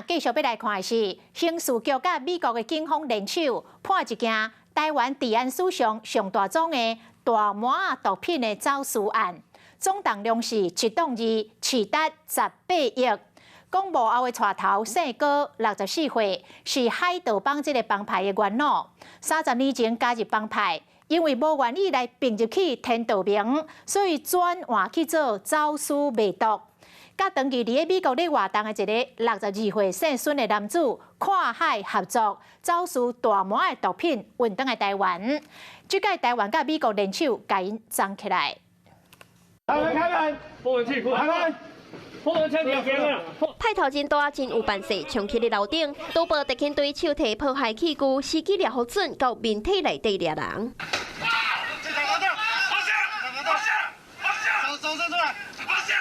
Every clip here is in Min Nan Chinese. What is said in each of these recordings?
繼續欲來看的是，刑事局佮美國的警方聯手破一件台灣治安史上上大宗的大麻毒品的走私案，總重量是1當2，市值18億。講幕後的帶頭姓高，64歲，是海盜幫這个幫派的元老。30年前加入幫派，因為無願意來併入去天道盟，所以轉換去做走私賣毒。佮長期佇咧美國咧活動的一个62歲姓孫的男子跨海合作走私大麻的毒品運轉來台灣。這擺台灣佮美國聯手共𪜶摠起來。開門開門，破門器，開門。派頭真大，真有辦勢，衝去咧樓頂，賭博特勤隊手提破壞器具，時機掠予準，到面體內底掠人。放下！放下！放下！手伸出來！放下！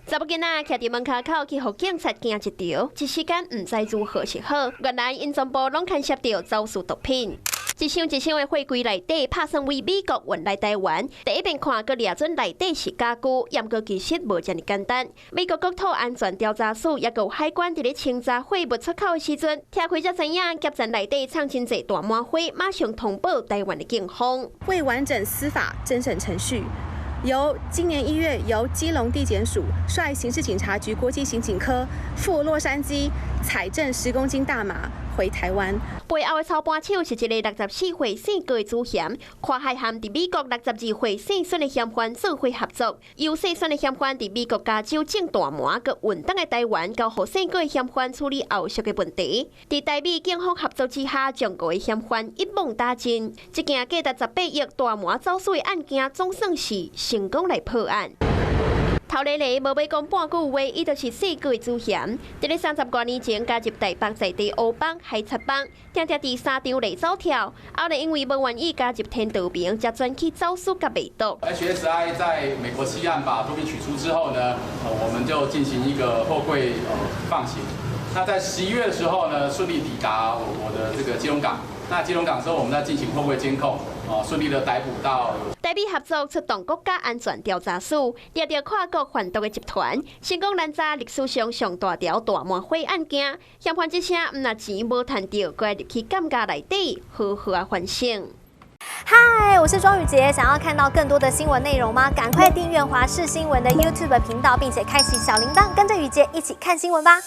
查某囡仔徛佇門跤口，去予警察驚一趒，一時間毋知如何是好。原來𪜶全部攏牽涉著走私毒品。一箱一箱的貨櫃內底，拍算為美國運來台灣。第一遍看，閣掠準內底是家具，毋過其實無遮爾簡單。美國國土安全調查署抑閣有海關佇咧清查貨物出口的時陣，拆開才知影夾層內底藏真濟大麻花，馬上通報台灣的警方。未完整司法偵審程序，由今年1月由基隆地檢署率刑事警察局國際刑警科赴洛杉磯採證10公斤大麻回台灣。背後的操盤手是一个64歲姓郭的主嫌，跨海和佇美國62歲姓孫的嫌犯做伙合作，由姓孫的嫌犯佇美國加州種大麻，閣運轉來台灣，交予姓郭的嫌犯處理後續的問題。佇台美警方合作之下，將五个嫌犯一網打盡。這件價值十八億大麻走私的案件，總算是成功來破案。頭咧咧無欲講半句話，伊就是姓郭的主嫌。佇咧30外年前加入台北在地黑幫海賊幫，定定佇三重內走跳。後來因為無願意加入天道盟，才轉去走私佮賣毒。 HSI 在美國西岸把毒品取出之後呢，我們就進行一個貨櫃放行。那在11月的時候呢，順利抵達我的這個基隆港。那基隆港之後，我們再進行貨櫃監控，哦，順利的逮捕到。台美合作出動國家安全調查署，抓著跨國販毒的集團，成功攔查歷史上上大條大麻花案件。嫌犯這聲毋但錢無趁著，閣愛入去監獄內底好好仔反省。嗨，我是莊宇傑，想要看到更多的新聞內容嗎？趕快訂閱華視新聞的 YouTube 頻道，並且開啟小鈴鐺，跟着宇傑一起看新聞吧。